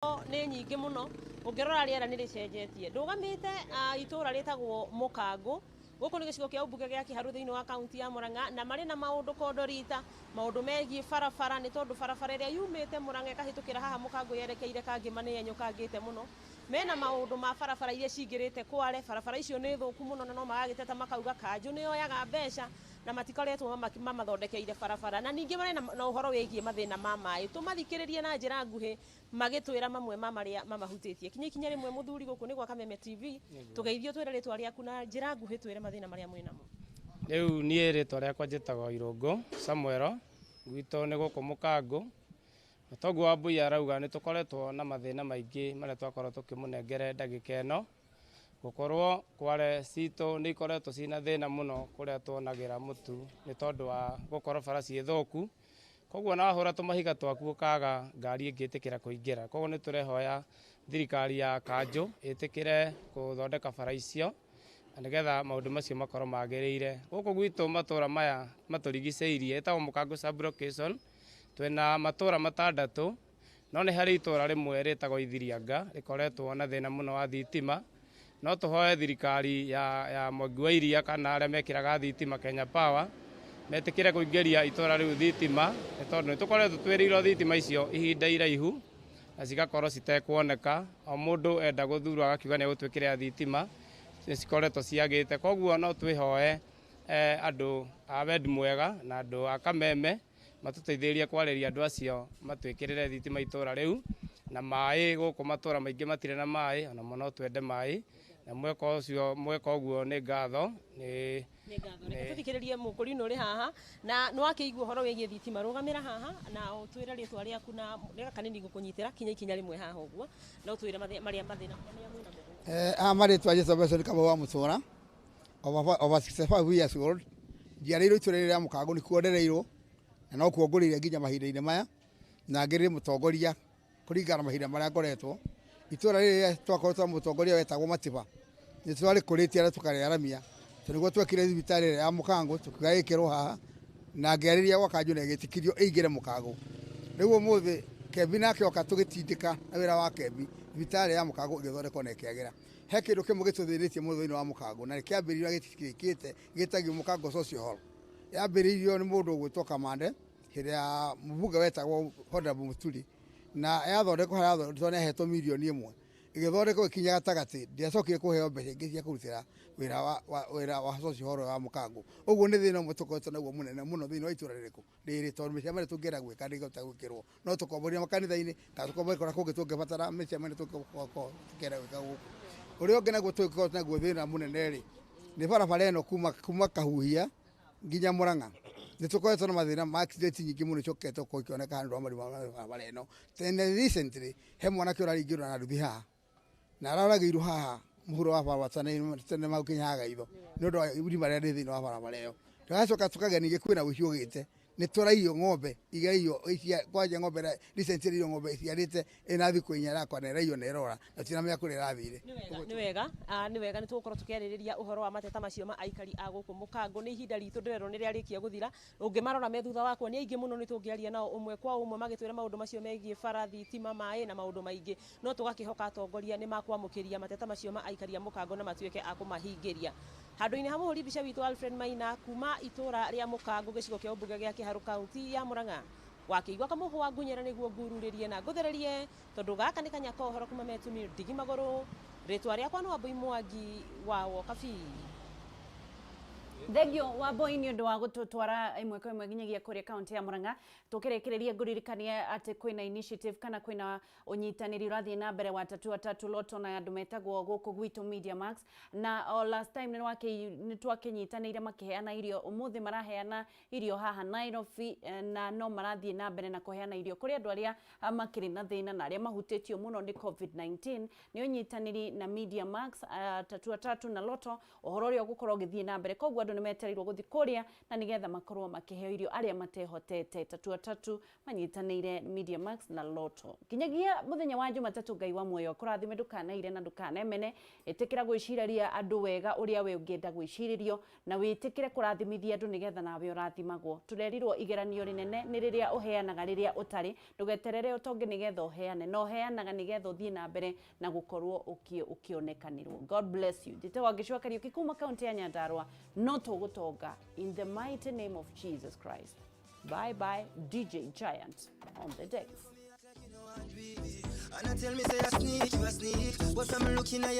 Nĩ nyingĩ mũno. Ũngĩrora rĩera nĩ rĩcenjetie. Ndũgamĩte itũra rĩtagwo Mũkangũ. Gũkũ nĩ gĩcigo kĩa ũmbunge gĩa Kĩharũ thĩinĩ wa kaunti ya Murang'a, na marĩ na maũndũ kondo rita, maũndũ megiĩ barabara, nĩ tondũ barabara ĩrĩa yumĩte Murang'a ĩkahĩtũkĩra haha Mũkangũ yerekeire Kangĩma nĩ yenyũkangĩte mũno. Mena maũndũ ma barabara iria cingĩrĩte Kware, barabara icio nĩ thũku mũno na no maragĩteta makauga kanjũ nĩ yoyaga mbeca na matikoretwo mamathondekeire barabara. Na ningĩ marĩ na ũhoro wĩgiĩ mathĩna ma maĩ. Tũmathikĩrĩrie na njĩra nguhĩ magĩtwĩra mamwe ma marĩa mamahutĩtie. Kinya ikinya rĩmwe mũthuri, gũkũ nĩ gwa Kameme TV, tũgeithio, twĩre rĩtwa rĩaku na njĩra nguhĩ twĩre mathĩna marĩa mwĩnamo. Rĩu niĩ rĩtwa rĩakwa njĩtagwo Irũngũ Samuel, gwitũ nĩ gũkũ Mũkangũ. Na toguo Wambui arauga, nĩ tũkoretwo na mathĩna maingĩ marĩa twakorwo tũkĩmũnengere ndagĩka ĩno. Gũkorwo Kware citũ nĩ ikoretwo ciĩna thĩna mũno kũrĩa tuonagĩra mũtu nĩ tondũ wa gũkorwo bara ciĩ thũku. Koguo na wahũra tũmahiga twaku ũkaga ngari ĩngĩtĩkĩra kũingĩra. Koguo nĩ tũrehoya thirikari ya kanjũ ĩtĩkĩre gũthondeka bara icio na nĩgetha maũndũ macio makorwo magĩrĩire. Gũkũ gwitũ matũra maya matũrigicĩirie ĩtagwo Mũkangũ sub-location, twĩna matũra matandatũ, no nĩ harĩ itũra rĩmwe rĩtagwo Ithirianga rĩkoretwo na thĩna mũno wa thitima. No tũhoe thirikari ya Mwangi wa Iria kana arĩa mekĩraga thitima Kenya Power metĩkĩre kũingĩria itũra rĩu thitima, nĩ tondũ nĩ tũkoretwo twĩrĩirwo thitima icio ihinda iraihu na cigakorwo citekuoneka. O mũndũ enda gũthurwo agakiuga nĩ egũtwĩkĩrĩra thitima, nĩ cikoretwo ciagĩte. Koguo no twĩhoe andũ a wendi mwega na andũ a Kameme matũteithĩrĩrie kwarĩria andũ acio matwĩkĩrĩre thitima itũra rĩu, na maĩ gũkũ matũra maingĩ matirĩ na maĩ, onamo no twende maĩ, na mweka ũcio mweka ũguo nĩ ngatho nĩ Nĩ ngatho. Reke tũthikĩrĩrie mũkũrinũ ũrĩ haha na nĩ wakĩigua ũhoro wĩgiĩ thitima. Rũgamĩra haha na ũtwĩre rĩtwa rĩaku na rĩga kanini gũkũnyitĩra kinya ikinya rĩmwe haha ũguo na ũtwĩre marĩa mathĩna marĩa mwĩnamo. Aya marĩtwa njĩtwo Benson Kamau wa Mũtũra, over 65 years old. Njiarĩirwo itũra rĩrĩ rĩa Mũkangũ, nĩkuo ndereirwo na nokuo ngũrĩire nginya mahinda-inĩ maya, na ngĩrĩ mũtongoria kũringana na mahinda marĩa ngoretwo. Itũra rĩrĩ twakoretwo na mũtongoria wetagwo Matiba, nĩ twarĩkũrĩtie na tũkarĩaramia, tondũ nĩguo twekire thibitarĩ ĩrĩa ya Mũkangũ tũkiuga ĩkĩrwo haha, na ngĩarĩria gwa kanjũ na ĩgĩtĩkĩrio ĩingĩre Mũkangũ. Rĩu ũmũthĩ Kembi nake oka tũgĩtindĩka na wĩra wa Kembi, thibitarĩ ya Mũkangũ ĩgĩthondekwo na ĩkĩagĩra. He kĩndũ kĩmwe gĩtũthĩnĩtie mũno thĩinĩ wa Mũkangũ na nĩkĩambĩrĩirio na gĩtikĩrĩkĩte, gĩtagio Mũkangũ Social Hall. Yambĩrĩirio nĩ mũndũ ũgwĩtwo Kamande hĩndĩ ya mũbunge wetagwo Honorable Mũturi, na yathondekwo harĩa yathondekwo nĩ yahetwo mirioni 1, ĩgĩthondekwo ĩkinya gatagatĩ, ndĩacokire kũheo mbeca ingĩ cia kũrutĩra wĩra wa social hall wa Mũkangũ. Ũguo nĩ thĩna ũmwe tũkoretwo naguo mũnene mũno thĩinĩ wa itũra rĩrĩkũ rĩrĩ, tondũ mĩcemanio tũngĩenda gwĩka ndĩngĩhota gwĩkĩrwo, no tũkomboria makanitha-inĩ kana tũkomborie kũrĩa kũngĩ tũngĩbatara mĩcemanio tũngĩenda gwĩka gũkũ. Ũrĩa ũngĩ naguo tũngĩkorwo naguo thĩna mũnene rĩ, nĩ barabara ĩno kuma Kahuhia nginya Murang'a. Nĩ tũkoretwo na mathĩna ma accident nyingĩ mũno icokete gũkorwo ikĩoneka handũ wa marima ma barabara ĩno. Tene recently he mwanake ũraringirwo na nduthi haha na aroragĩirwo haha mũhuro wa barabara tene magũkinya haha Gaitho nĩ ũndũ wa irima rĩrĩa rĩ thĩinĩ wa barabara ĩyo. Tũgacoka tũkagĩa ningĩ kwĩna ũici ũgĩte, nĩ tũraiywo ng'ombe iraiywo, kwanja ng'ombe ĩrĩa recently iraiywo, ng'ombe ĩciarĩte ĩna thikũ 4 ĩrakwa na ĩraiywo na ĩrora na tũtiramenya kũrĩa ĩrathire. Nĩ wega, nĩ tũgũkorwo tũkĩarĩrĩria ũhoro wa mateta macio ma aikari a gũkũ Mũkangũ. Nĩ ihinda ritũ ndĩrerwo nĩ rĩarĩkia gũthira. Ũngĩmarora me thutha wakwa nĩ aingĩ mũno, nĩ tũngĩaria nao ũmwe kwa ũmwe magĩtwĩra maũndũ macio megiĩ bara, thitima, maĩ na maũndũ maingĩ, no tũgakĩhoka atongoria nĩ makwamũkĩria mateta macio ma aikari a Mũkangũ na matuĩke a kũmahingĩria. Handũ-inĩ ha mũhũri mbica witũ Alfred Maina, kuma itũra rĩa Mũkangũ, gĩcigo kĩa ũmbunge gĩa Kĩharũ, kaunti ya Murang'a, wakĩigua kamũhwa ngunyĩra nĩguo ngururĩrie na ngũthererie, tondũ gaka nĩ kanya ka ũhoro kuma metumi ndigi magũrũ. Rĩtwa rĩakwa nĩ Wambui Mwangi wa Wokabi. Thengio Wambui nĩ ũndũ wa gũtũtwara ĩmwe kwa ĩmwe nginyagia kũrĩa kaunti ya Murang'a. Tũkĩrĩkĩrĩria, ngũririkanie atĩ kwĩna initiative kana kwĩna ũnyitanĩri ũrathiĩ na mbere wa Tatua Tatu Lotto na andũ metagwo gũkũ gwitũ Media Max, na o last time nĩ twakĩnyitanĩire makĩheana irio. Ũmũthĩ maraheana irio haha Nairobi, na no marathiĩ na mbere na kũheana irio kũrĩ andũ arĩa makĩrĩ na thĩna na arĩa mahutĩtio mũno nĩ COVID-19. Nĩ ũnyitanĩri na Media Max, Tatua Tatu na Lotto, ũhoro ũrĩa ũgũkorwo ũgĩthiĩ na mbere. Koguo andũ Andũ nĩ metereirwo gũthiĩ kũrĩa na nĩgetha makorwo makĩheo irio arĩa matehotete. Tatua Tatu manyitanĩire Media Max na Lotto. Nginyagia mũthenya wa Jumatatũ, Ngai wa muoyo kũrathime, ndũkanaire na ndũkanemene. Ĩtĩkĩra gwĩciraria andũ wega ũrĩa we ũngĩenda gwĩcirĩrio, na wĩtĩkĩre kũrathimithia andũ nĩgetha nawe ũrathimagwo. Tũrerirwo igeranio rĩnene nĩ rĩrĩa ũheanaga rĩrĩa ũtarĩ. Ndũgeterere ũtonge nĩgetha ũheane, no ũheanaga nĩgetha ũthiĩ na mbere na gũkorwo ũkĩonekanĩrwo. God bless you. Njĩtagwo Ngĩcua Kariũki kuma kaunti ya Nyandarua. No tũgũtonga in the mighty name of Jesus Christ. Bye bye. DJ Giant on the decks. And I tell me say I sneak, you a sneak. But from looking at